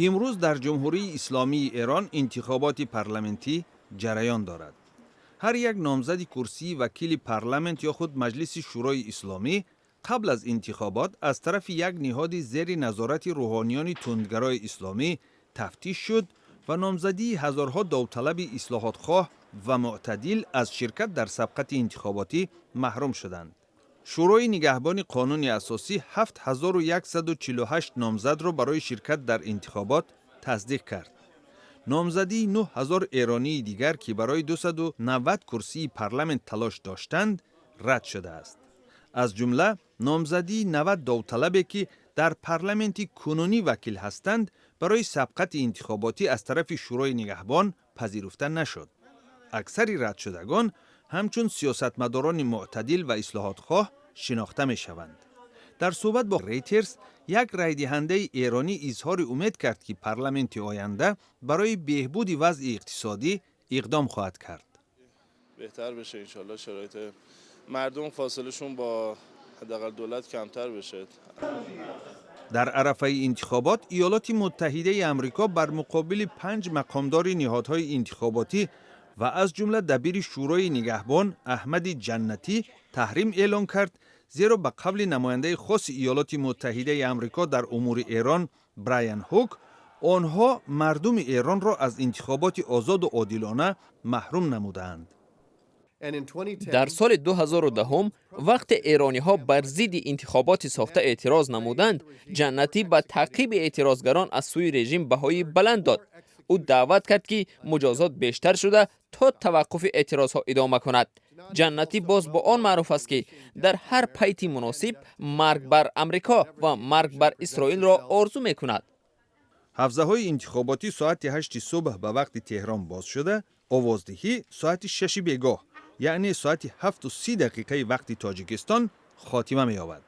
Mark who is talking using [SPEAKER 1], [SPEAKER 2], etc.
[SPEAKER 1] Имрӯз дар Ҷумҳурии Исломии Эрон интихоботи парламентӣ ҷараён дорад. Ҳар як номзади курсии вакили парламент ё худ Маҷлиси Шӯрои Исломӣ қабл аз интихобот аз тарафи як ниҳоди зери назорати рӯҳониёни тундгарои исломӣ тафтиш шуд ва номзадии ҳазорҳо довталаби ислоҳотхоҳ ва мӯътадил аз ширкат дар сабқати интихоботӣ маҳрум шуданд. Шӯрои нигаҳбони қонуни асосӣ 7148 номзадро барои ширкат дар интихобот тасдиқ кард. Номзадии 9000 эронии дигар, ки барои 290 курсии парламент талош доштанд, рад шудааст. Аз ҷумла номзадии 90 довталабе, ки дар парламенти кунунӣ вакил ҳастанд, барои сабқати интихоботӣ аз тарафи Шӯрои нигаҳбон пазируфта нашуд. Аксари радшудагон ҳамчун сиёсатмадорони мӯътадил ва ислоҳотхоҳ шинохта мешаванд. Дар суҳбат бо Рейтерс як райдиҳандаи эронӣ изҳори умед кард, ки парламенти оянда барои беҳбуди вазъи иқтисодӣ иқдом хоҳад кард.
[SPEAKER 2] Беҳтар بشه انشالله شرایط مردم، فاصله‌شون با حداقل دولت کمتر بشه.
[SPEAKER 1] Дар арафаи интихобот Иёлоти Муттаҳидаи Амрико бар муқобили панҷ мақомдори ниҳодҳои интихоботӣ ва аз ҷумла дабири Шӯрои нигаҳбон Аҳмади Ҷаннатӣ таҳрим эълон кард, зеро ба қавли намояндаи хоси Иёлоти Муттаҳидаи Амрико дар умури Эрон Брайан Ҳук, онҳо мардуми Эронро аз интихоботи озоду одилона маҳрум намудаанд.
[SPEAKER 3] Дар соли 2010, вақте эрониҳо бар зидди интихоботи сохта эътироз намуданд, Ҷаннатӣ ба таъқиби эътирозгарон аз сӯи режим баҳои баланд дод. Ӯ даъват кард, ки муҷозот бештар шуда, то таваққуфи эътирозҳо идома кунад. Ҷаннатӣ боз бо он маъруф аст, ки дар ҳар пайти муносиб «Марг бар Амрико» ва «Марг бар Исроилро» орзу мекунад.
[SPEAKER 1] Ҳавзаҳои интихоботӣ соати 8-и субҳ ба вақти Теҳрон боз шуда, овоздиҳӣ соати 6-и бегоҳ, яъне соати 7:30 дақиқаи вақти Тоҷикистон, хотима меёбад.